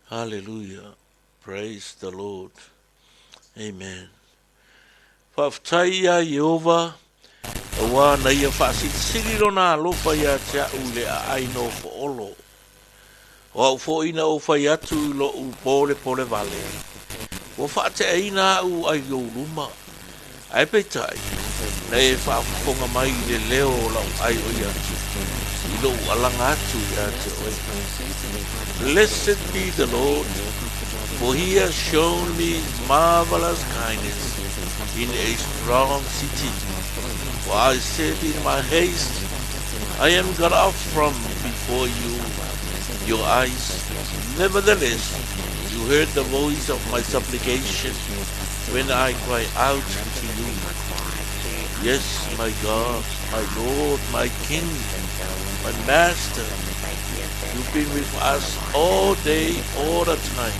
Hallelujah. Praise the Lord. Amen. Faafetai iā Ieova, auā na ia faasilisili lona alofa iā te a'u i le aai nofoolo. O au foi na ou fai atu i loʻu polepole vale, Ua faateaina aʻu ai i ou luma. Ae peitai, na e faafofoga mai i le leo o lau aioi atu, i loʻu alaga atu iā te oe. Blessed be the Lord, for he has shown me his marvelous kindness in a strong city. For I said in my haste, I am cut off from before you, your eyes. Nevertheless, you heard the voice of my supplication when I cry out to you. Yes, my God, my Lord, my King, my Master, you've been with us all day, all the time.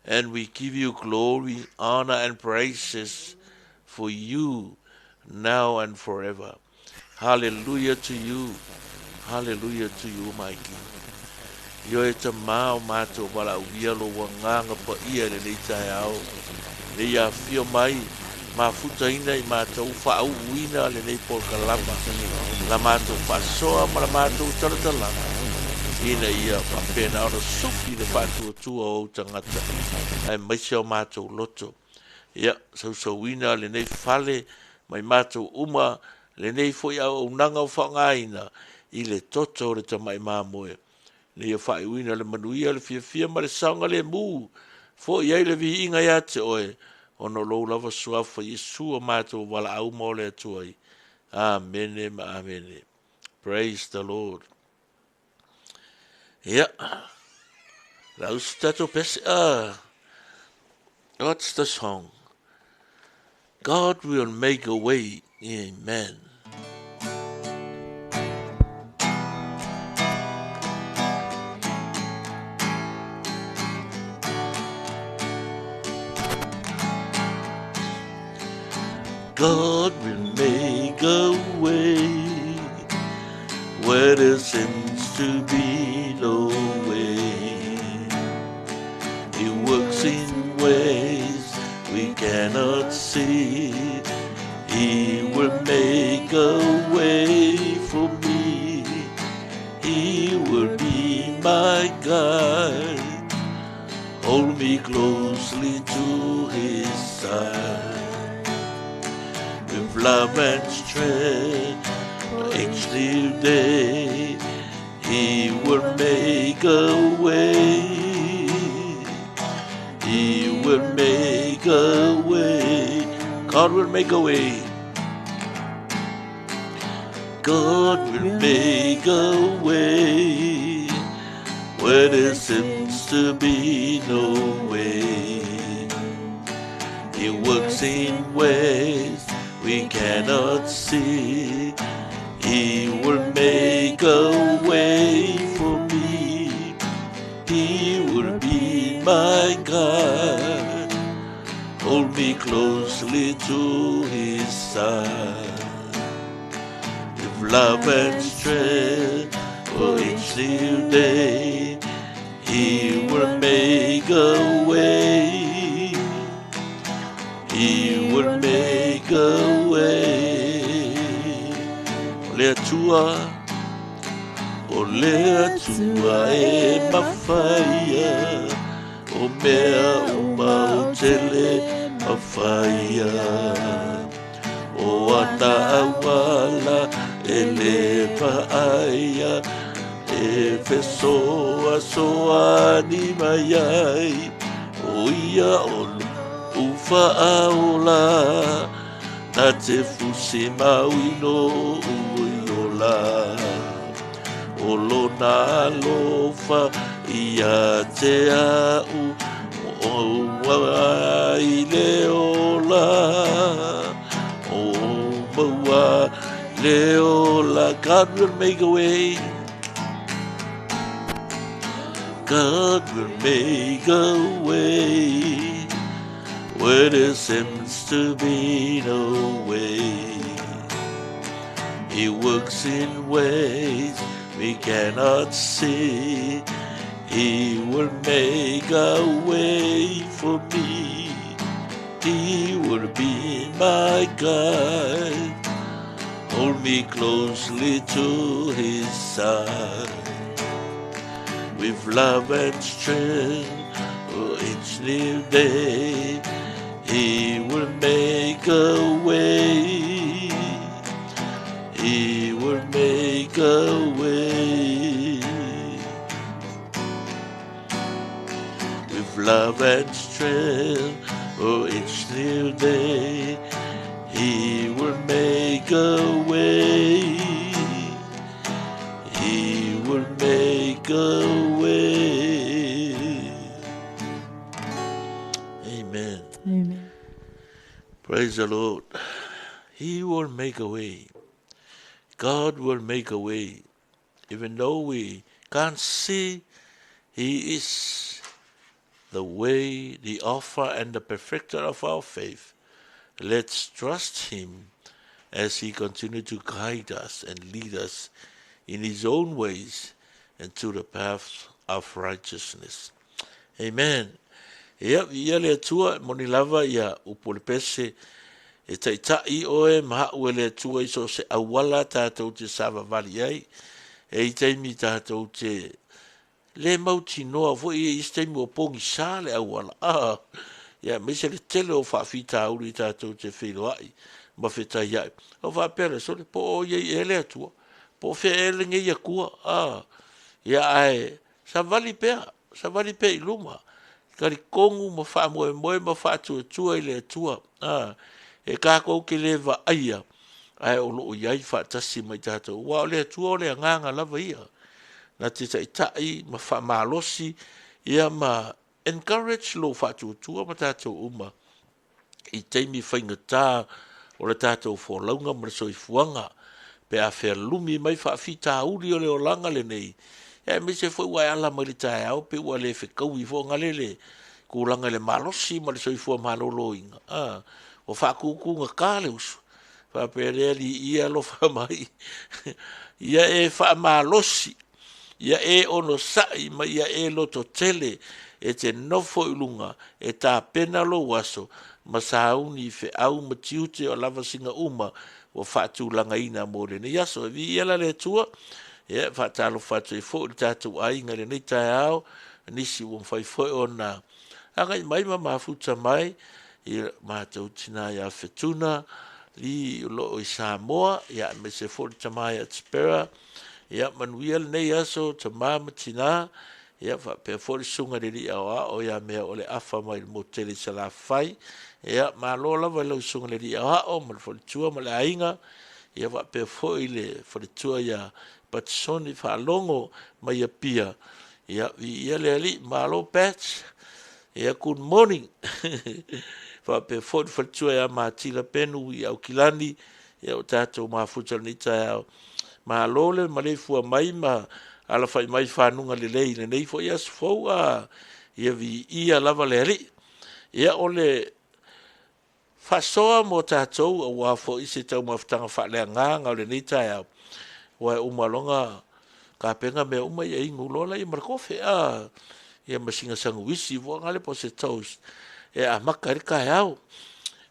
And we give you glory, honor, and praises for you now and forever. Hallelujah to you. Hallelujah to you, my King. Ioe Tamā o mātou valaaulia lou agaga paia i lenei taeao, ina ia afio mai, mafutaina i matou faauuina lenei polokalama, la matou faasoa ma la matou talatalaga, ina ia faapena ona suki le faatuatua o ou tagata, aemaise o matou loto. Ia, sausauina lenei fale mai matou uma, lenei foi auaunaga o faaaogaina i le toto o le tamai mamoe, ina ia faaiuina le manuia, le fiafia ma le saogalemu, foi ai le viiga ia te oe, ona o lou lava suafa Iesu o matou valaau ma ole atu ai. Amene ma amene. Praise the Lord. Ia, lau se tatou pese, what's the song? God will make a way. Amen. God will make a way where there seems to be no way. He works in ways we cannot see. He will make a way for me. He will be my guide. Hold me closely to his side. With love and strength each new day, he will make a way. He will make a way. God will make a way. God will make a way where there seems to be no way. He works in ways we cannot see. He will make a way for me. He will be my guide. Hold me closely to his side. With love and strength for each new day, he will make a way. He will make a way. O le Atua, o le Atua e mafaia, o mea uma o tele mafaia. O ana auala e le vaaia, e fesoasoani mai ai, o ia o lo'u faaola, na te fusi mau i lo'u ola. O lona alofa ia te a'u, o maua ai le ola, o maua le ola. God will make a way. God will make a way where there seems to be no way. He works in ways we cannot see. He will make a way for me. He will be my guide. Hold me closely to his side. With love and strength for each new day, he will make a way. He will make a way. With love and strength for each new day, he will make a way. He will make a way. Amen. Amen. Praise the Lord. He will make a way. God will make a way. Even though we can't see, he is the way, the author, and the perfecter of our faith. Let's trust him as he continues to guide us and lead us in his own ways and to the path of righteousness. Amen. Ia, viia le Atua, moni lava ia upu o le pese, e taitai oe ma hau e le Atua i so o se auala tatou te savavali ai, e i taimi tatou te le mautinoa foi e isi taimi ua pogisa le auala, a, ia aemaise le tele o faafitauli tatou te feiloai ma fetaiai. O faapea le sole, po o i ai ea le Atua, po o fea ea lenei Atua, a, ia ae savali pea, savali pea i luma, talitonu ma faamoemoe ma faatuatua i le Atua, a, e tatou te le vaaia, ae o lo o i ai faatasi ma i tatou. Aua o le Atua o le agaga lava ia, na te taitai ma faamalosi, ia ma encourage lou faatuatua ma tatou uma i taimi faigata o le tatou folauga ma le soifuaga, pe a fealumi mai faafitauli o le olaga lenei, ia aemaise foi ua e ala mai le taeao pe ua le fekaui foi gale le tulaga i le malosi ma le soifua maloloina. A, ua faatutugata le uso, faapea le Alii ia alofa mai, ia e faamalosi, ia e onosai ma ia e lototele, e te nofo i luga, e tapena lou aso, ma sauni i feau ma tiute o lavasiga uma ua faatulagaina mo lenei aso. E viia la le Atua, ia, e faatalofa atu ai foi i le tatou aiga i lenei taeao, nisi ua mafai foi ona agai mai ma mafuta mai, i matou tina ia Fetuna, i o loo i Samoa, ia aemaise foi le tama ia Tspera, ia manuia lenei aso, tama ma tina, ia faapea foi le susuga i le alii aoao ia mea o le afa mai le motu tele i Salafai, ia malo lava i lau susuga i le alii aoao ma le faletua ma le aiga, ia faapea foi le faletua ia Patisoni Faalogo mai Apia, ia viia le alii, malo Pats, ia good morning. Faapea foi le faletua ia Matila Penu i Aukilani, ia o tatou mafuta lenei taeao. Malo le maleifua mai ma alafai mai fanuga lelei lenei foi aso fou, a ia viia lava le alii. Ia o le faasoa mo tatou aua foi se taumafataga faaleagaga o lenei taeao, ua e uma loga tapena mea uma ia inu loa laia ma le kofe, a ia ma sina sanuisi foi ngale po se toast e amata ai le taeao.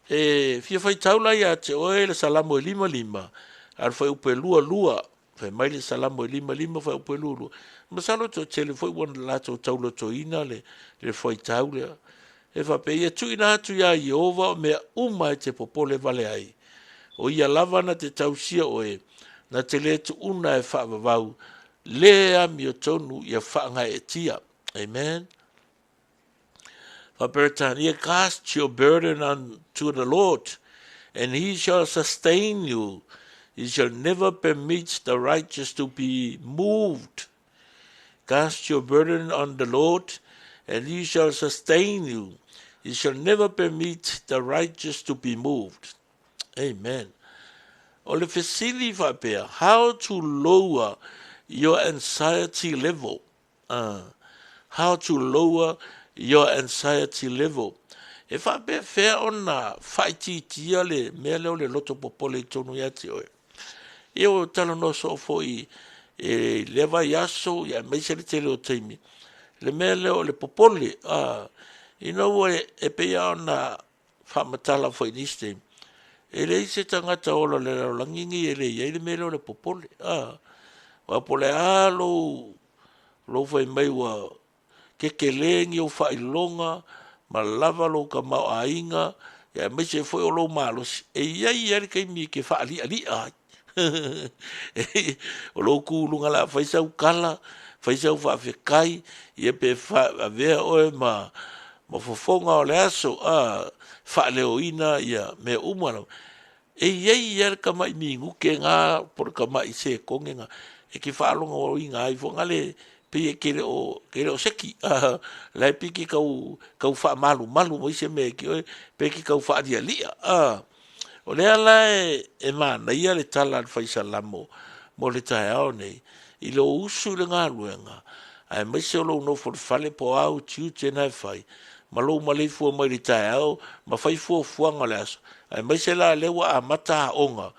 E fia faitau la ia te oe le Salamo e 55, a le fuaiupu e 22, fai mai le Salamo e 55 fuaiupu e 22. Masalo toatele foi ua latou taulotoina le faitau lea. E faapea ia tuuina atu iā Ieova o mea uma e te popole vale ai. O ia lava na te tausia oe, na te le tuuna e faavavau, le amiotonu ia faagaeetia. Amen. Faa-Peretania, cast your burden unto the Lord, and he shall sustain you. He shall never permit the righteous to be moved. Cast your burden on the Lord, and he shall sustain you. He shall never permit the righteous to be moved. Amen. O le fesili faapea, how to lower your anxiety level. How to lower your anxiety level. E faapea fea ona faaitiitia le mea lea o le loto popole i totonu ia te oe. Ia ua talanoa soo foi i lea vaiaso, ia aemaise le tele o taimi. le mea lea o le popole, a, ina ua e pei lava ona faamatala foi i nisi taimi, e leai se tagata ola o le lalolagi lenei e le i ai le mea lea o le popole, a. Aua po o le a lou, lou fai mai ua tetele ni ou faailoga ma lava lou tamaoaiga, aemaise foi o lou malosi, e i ai lava le taimi e te faalialia ai. O lou tu i luga o le a fai sau tala, fai sau faafetai, ia pe avea oe ma fofoga o le aso, a, faaleoina ia mea uma lava. E i ai lava le tamai minute lena po o le tamai sekone lena e te faalogoina ai foi lea pei e te le o seki, la e pei e te tau faamalumalu mai se mea ia te oe, pe te tau faalialia. O lea la e manaia le tala a le Fai Salamo mo le taeao nei, i lou usu i le galuega, aemaise o lou nofo i le fale po o a ou tiute na e fai, ma lou maleifua mai i le taeao ma fai fuafuaga o le aso, aemaise la lea ua amata aoga,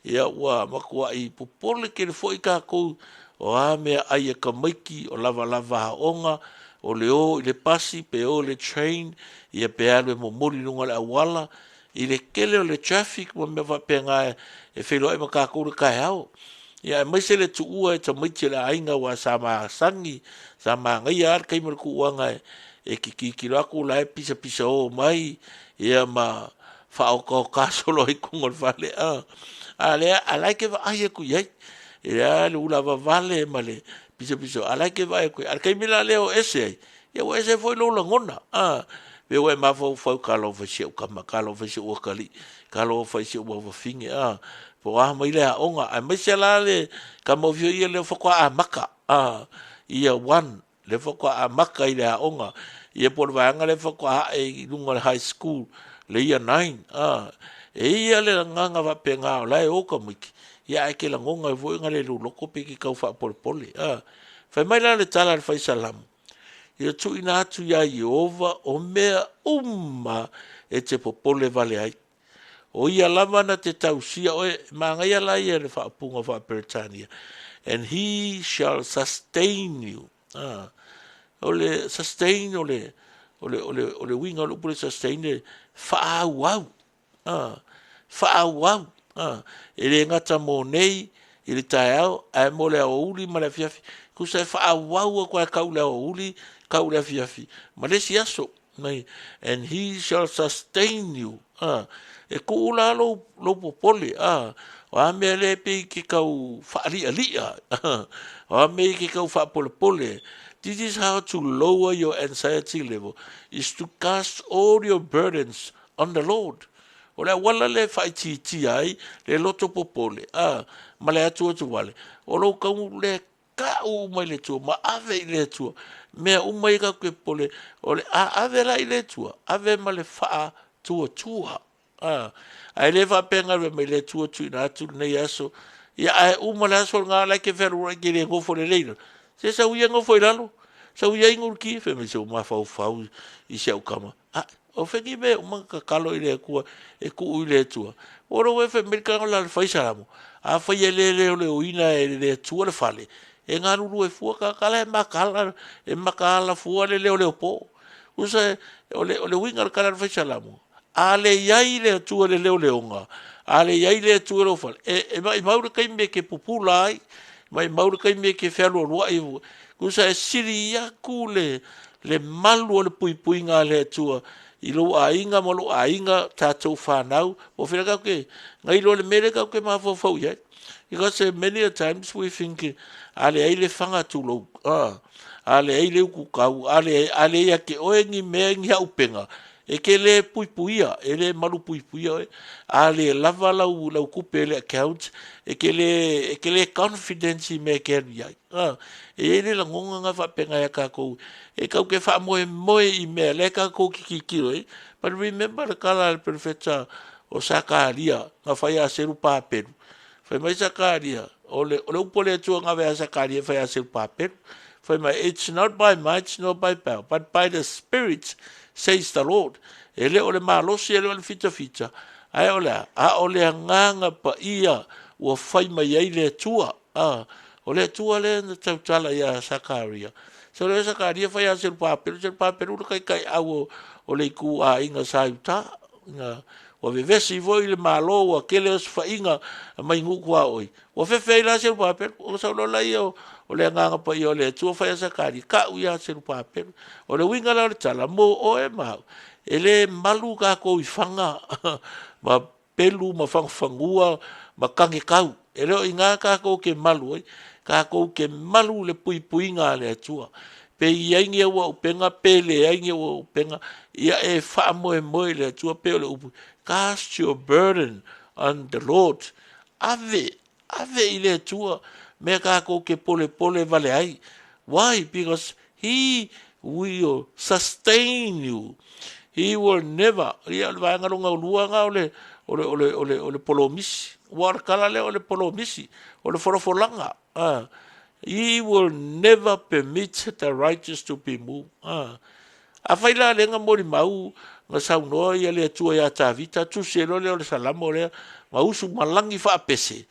ia ua matuai popole tele foi tatou o a meaai a tamaiti, o lavalava aoga, o le o i le pasi pe o i le train, ia pe alu e momoli i luga o le auala, i le tele o le traffic ma mea faapena e feiloai ma tatou le taeao. Ia aemaise le tuua e tamaiti o le aiga aua sa masani, sa manaia lava le taimi o le tuuaga e te tilotilo atu la e pisapisao mai, ia ma faaotaota solo ai i totonu o le fale. A o lea, a o la e te vaai atu i ai, e a le ulavavale ma le pisapisao, a o la e te vaai atu i ai. A o le taimi la lea e o ese ai, ia ua ese foi lou lagona, pei ua e mafaufau, talofa i si au tama, talofa i si ou atalii, talofa i si ou afafine, po o a mai le aoga, aemaise la le tama ia lea faatoa amata, year one, lea faatoa amata i le aoga, ia po o le vaega lea faatoa ae i luga o le high school, le year 9, e i ai le agaga faapena o la e o tamaiti, ia ae te lagona ai foi na le lou loto pe te tau faapolepole. Fai mai la le tala a le Fai Salamo, ia tuuina atu ia Ieova o mea uma e te popole vale ai. O ia lava na te tausia oe, manaia la ia le faaupuga faa-Peretania, and he shall sustain you. O le sustain, o le uiga o le upu le sustain, e faaauau. Faaauau. E le gata mo nei i le taeao, ae mo le aoauli ma le afiafi. Tusa e faaauau atu ai tau le aoauli, tau le afiafi. Ma le isi aso. And he shall sustain you. E tuu la lou popole. O a mea le pei ke kau faalialia. O a mea ke kau faapolepole. This is how to lower your anxiety level, is to cast all your burdens on the Lord. O le auala le faaitiitia ai le loto popole, ma le atu atu vale. O lou kau le kau uma i le Atua, ma ave i le Atua. Mea uma i ka ke popole, o le a ave la i le Atua, ave ma le faatuatua. Ae le faapea ave mai le Atua tuuina atu lenei aso. Ia ae uma le aso ngā lai ke whenua ke le ngofo le leila. Se sau ia ngofo i lalo, sau ia ingu ki, whe me se o mafaufau i se au kama. O whengi me uma kakalo i le Atua, e kuu i le Atua. O lo we whe me ka la le Fai Salamo. A whai e le leo le oina e le Atua le fale. E ngā ruru e fua kakala e makala fua le leo leo po. Usa o le winga le kala le Fai Salamo. A le iai le Atua le leo leonga. A le iai le Atua le fale. E mai maure kai me ke pupula ai. Mai maure kai me ke whealua rua i. Usa e siri iaku le malu o le puipuiga a le Atua i lou aiga ma lou aiga tatou whanau. O whira kau ke, ngai loa le mele kau ke mafaufau i ai. Because many a times we think, a le ai le whanga tūlou, a le ai le ukukau, a le ia ke oe ni mea ni haupenga. E ke le puipuia, e le malu puipuia oe. A le lava lau kupe le account, e ke le confidence i mea ke alu iai. E e le langonga ngā whapenga ia kākou. E kau ke whaamoe moe i mea, le kākou kikikiro e. But remember le kala le perfecta o Sakaria, ngā whai a seru pāperu. Whai mai Sakaria, o le upo le atua ngā whai a Sakaria whai a seru pāperu. Whai mai, it's not by might, nor by power, but by the Spirit, says the Lord. E le o le malosi, e le o le fita fita. Ae o le a, a o le anganga pa ia, ua whai mai ai le atua. O le Atua lea na tautala ia Sakaria. So lea Sakaria fai ia Serupapelu, Serupapelu le taitaiau o le ituaiga sa i uta. Ua vevesi foi le Malo, ua tele osofaiga mai nuu tuaoi. Ua fefe ai la Serupapelu. Ona sau loa lea o le Agaga Paia o le Atua fai ia Sakaria, tau ia Serupapelu. O le uiga la o le tala, mo oe ma au, e le malu tatou i faga ma pelu ma fagufaguga ma tagekau. E le o i ina tatou te malu ai, tatou te malu i le puipuiga a le Atua. Pe i ai ni auaupega pe leai ni auaupega, ia e faamoemoe i le Atua, pei o le upu, cast your burden on the Lord. Ave, ave i le Atua mea tatou te polepole vale ai. Why? Because He will sustain you. He will never. Ia, o le vaega lona lua lena o le, o le, o le, o le, o le polomisi. Ua o le tala lea o le polomisi, o le folafolaga. He will never permit the righteous to be moved. Afai la lea na molimau na saunoa ia le Atua ia Tavita, tusi ai loa lea o le Salamo lea, na usu malagi faapese,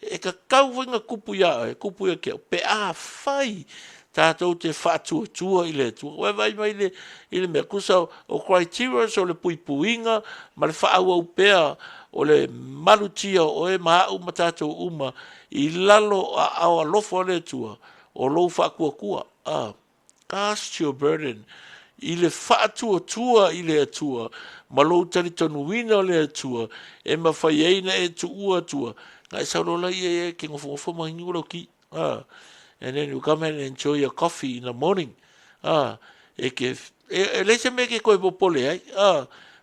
e tatau foi na tupu ia oe, tupu ia te au, pe afai tatou te faatuatua i le Atua. Ua e vaai mai i le mea, tusa o criteria o le puipuiga ma le faaauau pea o le malutia o oe ma au ma tatou uma i lalo o aao alofa o le Atua, o lou faatuatua. Cast your burden i le faatuatua i le Atua ma lou talitonuina o le Atua e mafai ai ona e tuua atua, na e sau loa laia e ke nofonofo ma inu lau ti. And then you come and enjoy your coffee in the morning. E ke, e leai se mea e ke toe popole ai.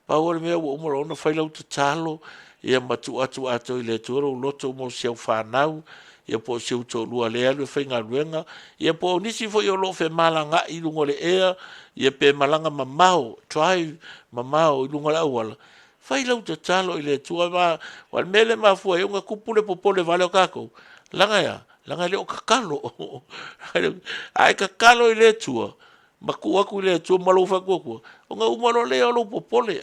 Pau o le mea ua uma loa ona fai lau tatalo, ia ma tuu atu atoa i le Atua lou loto mo si au fanau, ia po o si ou toalua lea e alu e faigaluega, ia po o nisi foi o lo o femalagaai i luga o le ea, ia pe malaga mamao, drive mamao i luga o le auala, fai lau tatalo i le Atua. Ma o le mea lea e mafua ai ona tupu le popole vale o tatou, leaga e a? Leaga e le o tatalo. A e tatalo i le Atua, ma tuu atu i le Atua ma lou faatuatua, ona uma loa lea o lou popole.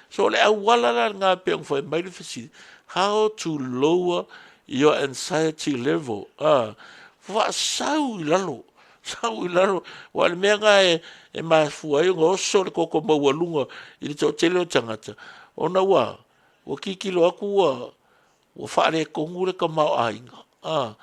So o le auala la lena pei ona fai mai le fesili, how to lower your anxiety level. Faasau i lalo, sau i lalo. Aua o le mea lena e mafua ai ona oso le toto maualuga i le toatele o tagata, ona ua tilotilo atu ua faaletonu le tamaoaiga.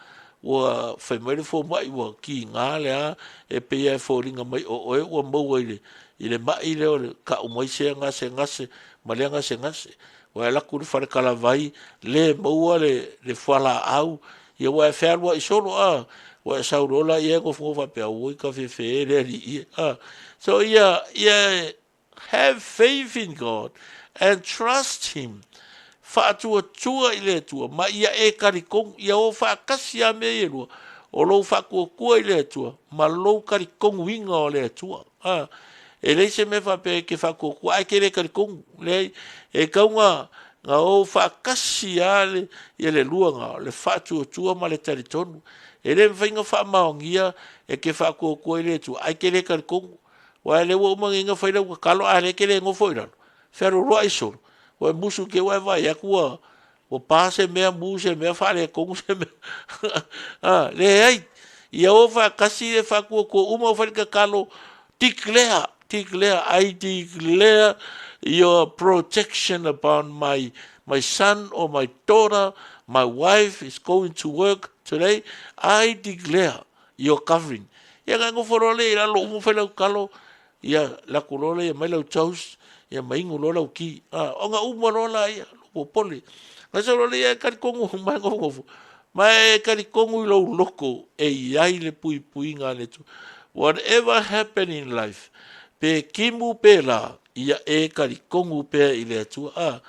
Ua fai mai le fomai ua kiga le a, e pei lava e foliga mai o oe ua maua i le mai lea o le tau mai sea gasegase ma lea gasegase. Ua e alu atu i le fale talavai, le maua le fualaau, ia ua e fealuai solo, a, ua e sau loa laia e nofonofo faapea, oi ka fefe e le alii e. So ia have faith in God and trust Him. Faatuatua i le Atua ma ia e talitonu, ia o faatasi lava mea ia e lua, o lou faatuatua i le Atua ma lou talitonuina o le Atua. E leai se mea faapea e te faatuatua ae te le talitonu. Leai, e tatau ona o faatasi lava ia le lua na, o le faatuatua ma le talitonu. E le mafai ona faamaonia e te faatuatua i le Atua ae te le talitonu. Aua o lea ua uma nei ona fai lau tatalo a o lea e te le nofo i lalo, fealualuai solo, ua e musu te i ua e vaai atu ua pa se mea, mu se mea, faaletonu se mea. Leai, ia o faatasi le faatuatua uma o fai le tatalo, declare, declare, I declare your protection upon my son or my daughter, my wife is going to work today, I declare your covering. Ia na e nofo loa lea i lalo uma fai lau tatalo, ia laku loa lea mai lau toast, ia ma inu loa lau ti. Ona uma loa laia, lou popole. Na sau loa lea e talitonu ma e nofonofo, ma e talitonu i lou loto e i ai le puipuiga a le Atua. Whatever happen in life, pe timu pe la, ia e talitonu pea i le Atua.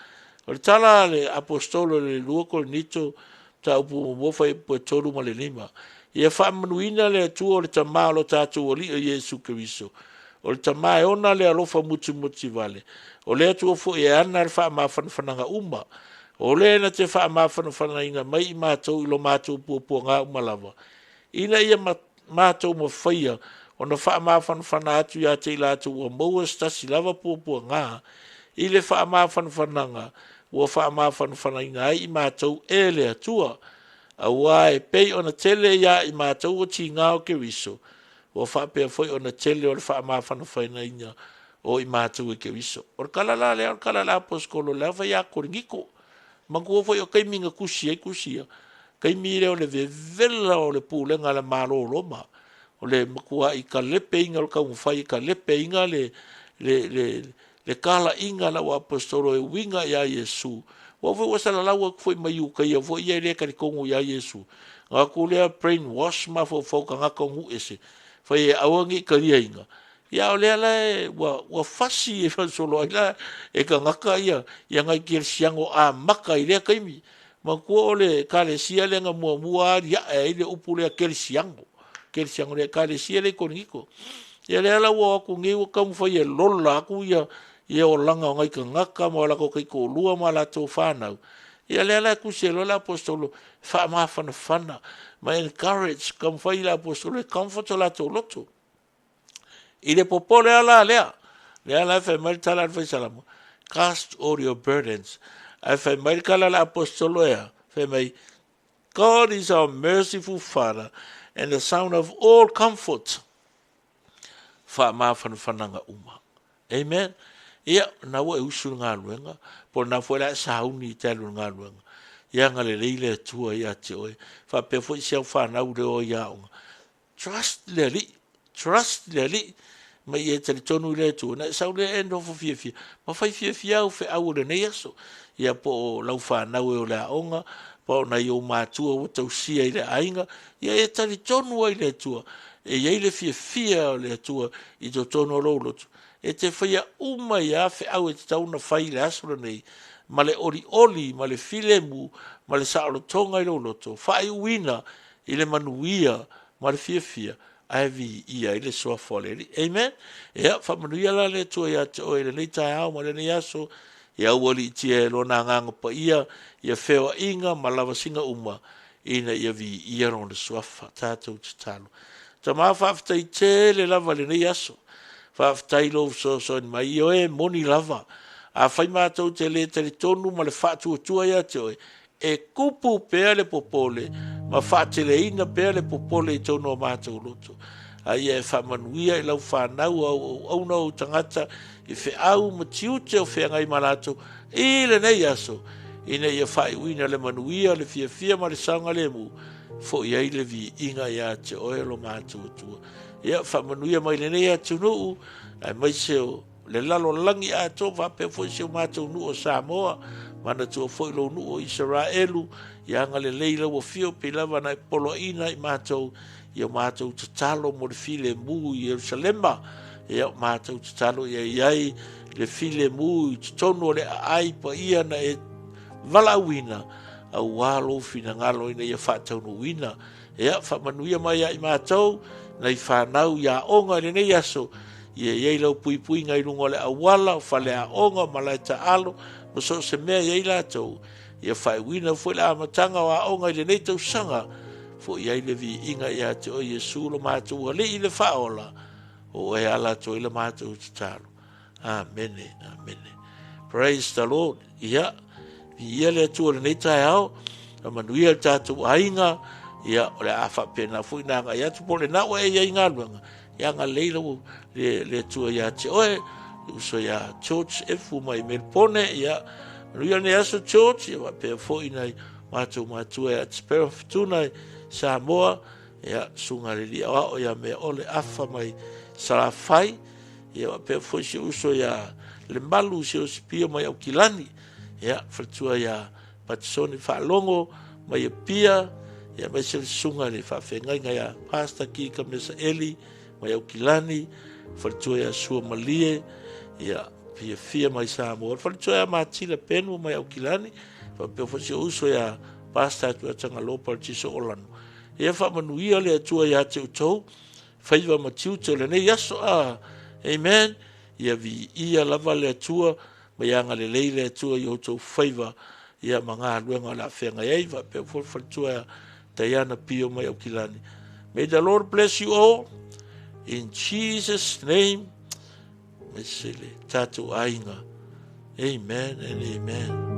O le tala a le Aposetolo i le 2 Korinito mataupu muamua fuaiupu e 3 ma le 5, Ia faamanuina le Atua o le Tama o lo tatou Alii o Iesu Keriso, o le Tama e ona le alofa mutimutivale, o le Atua foi e ana le faamafanafanaga uma, o le na te faamafanafanaina mai i matou i lo matou puapuaga uma lava, ina ia matou mafaia ona faamafanafana atu ia te i latou ua maua se tasi lava puapuaga i le faamafanafanaga ua faamafanafanaina ai i matou e le Atua. Auā e pei ona tele iā i matou o tiga o Keriso, ua faapea foi ona tele o le faamafanafanaina o i matou e Keriso. O le tala la lea o le tala a le Aposetolo la e fai ia Korinito. Manatua foi o taimi na tusi ai tusi ia, taimi lea o le vevela o le pulega a le Malo o Roma, o le matuai talepeina o le taumafai e talepeina le talaiga a le au aposetolo e uiga ia Iesu, aua foi ua salalau atu foi ma Iutaia foi ia e le talitonu ia Iesu, ona o atu lea brain wash mafaufau o tagata o nuu ese, fai e aua ne i taliaina, ia a o lea la ua fasi faasolo ai la e tagata nai kerisiano amata i lea taimi. Manatua o le Ekalesia lea na muamua aliae ai le upu lea kerisiano, kerisiano le Ekalesia lea i Korinito. Ia lea la ua o atu nei ua taumafai e lola atu olaga o nai tagata ma o latou taitoalua ma latou fanau, ia lea la e tusi ai loa le Aposetolo e faamafanafana ma encourage, taumafai le Aposetolo e comfort o latou loto. I le popole lava la lea, lea la e fai mai le tala a le Fai Salamo, cast all your burdens. Ae fai mai le tala a le Aposetolo e a? Fai mai, God is our merciful Father and the sound of all comfort. Faamafanafanaga uma. Amen. Ia, na ua e usu i le galuega, po o lena foi la e sauni i te alu i le galuega. Ia agalelei le Atua ia te oe. Faapea foi si au fanau i le o i aoga. Trust le Alii, trust le Alii, ma ia e talitonu i le Atua, ona e sau lea e nofo fiafia, ma fai fiafia au feau o lenei aso. Ia po o lau fanau e o le aoga, po o nai ou matua ua tausia i le aiga, ia e talitonu ai i le Atua, e i ai le fiafia o le Atua i totonu o lou loto, e te faia uma ai lava feau e tatau ona fai i le aso lenei, ma le olioli, ma le filemu, ma le saolotoga i lou loto, faaiuina i le manuia ma le fiafia, ae viia ai le Suafa o le Alii. Amen. Ia, faamanuia la le Atua ia te oe i lenei taeao ma lenei aso, ia aualiitia e Lona Agaga Paia ia feoaiga ma lavasiga uma, ina ia viia Lona Suafa. Tatou tatalo. Tama, faafetai tele lava i lenei aso. Faafetai i lou fesoasoani mai. Ioe, e moni lava. Afai matou te le talitonu ma le faatuatua ia te oe, e tupu pea le popole ma faateleina pea le popole i totonu o matou loto. A ia e faamanuia i lau fanau, au auauna, ou tagata i feau ma tiute o feagai ma latou i lenei aso, ina ia faaiuina le manuia, le fiafia ma le saogalemu, foi ai le viiga ia te oe lo matou Atua. Ia faamanuia mai lenei atunuu, aemaise o le lalolagi atoa, faapea foi si o matou nuu o Samoa, manatua foi lou nuu o Isaraelu, ia agalelei lau afio pei lava na e poloaiina i matou, i o matou tatalo mo le filemu i Ierusalema, ia o matou tatalo ia i ai le filemu i totonu o le aai paia na e valaauina, auā lou finagalo ina ia faataunuuina. Ia, faamanuia mai ia i matou, nai fanau i aoga i lenei aso, ia i ai lau puipuiga i luga o le auala, o faleaoga, o malae taalo, ma so o se mea i ai latou. Ia faaiuina foi le amataga o aoga i lenei tausaga, foi ai le viiga ia te oe Iesu lo matou Alii le Faaola, o oe ala atu ai le matou tatalo. Amene, amene. Praise the Lord. Ia, viia le Atua i lenei taeao, manuia le tatou aiga, ia, o le a faapena foi na agai atu, po o lena ua e i ai i galuega, ia agalelei lau le Atua ia te oe, le uso ia George Efu mai Melpone, ia, manuia lenei aso George, ia faapea foi nai matou matua ia Tspera Futuna i Samoa, ia, susuga le alii aoao ia Meaole Afa mai Salafai, Ia faapea foi si uso ia Lemalu Siosipio mai Aukilani, ia faletua ia Patisoni Faalogo mai Apia, ia aemaise le susuga i le faafeagaiga ia Pastor Kika Mesaeli mai Aukilani, faletua ia Sua Malie, ia fiafia mai Samoa, le faletua ia Matila Penu mai Aukilani, faapea foi si uso ia Pastor Atuatagaloa Paratiso Olano. Ia faamanuia le Atua ia te outou, faiva ma tiute o lenei aso. A Amen. Ia viia lava le Atua ma ia agalelei le Atua i outou faiva ia ma galuega o le a feagai ai, faapea foi le faletua ia Diana Pio mai Aukilani. May the Lord bless you all in Jesus name. Aemaise le tatou aiga. Amen and amen.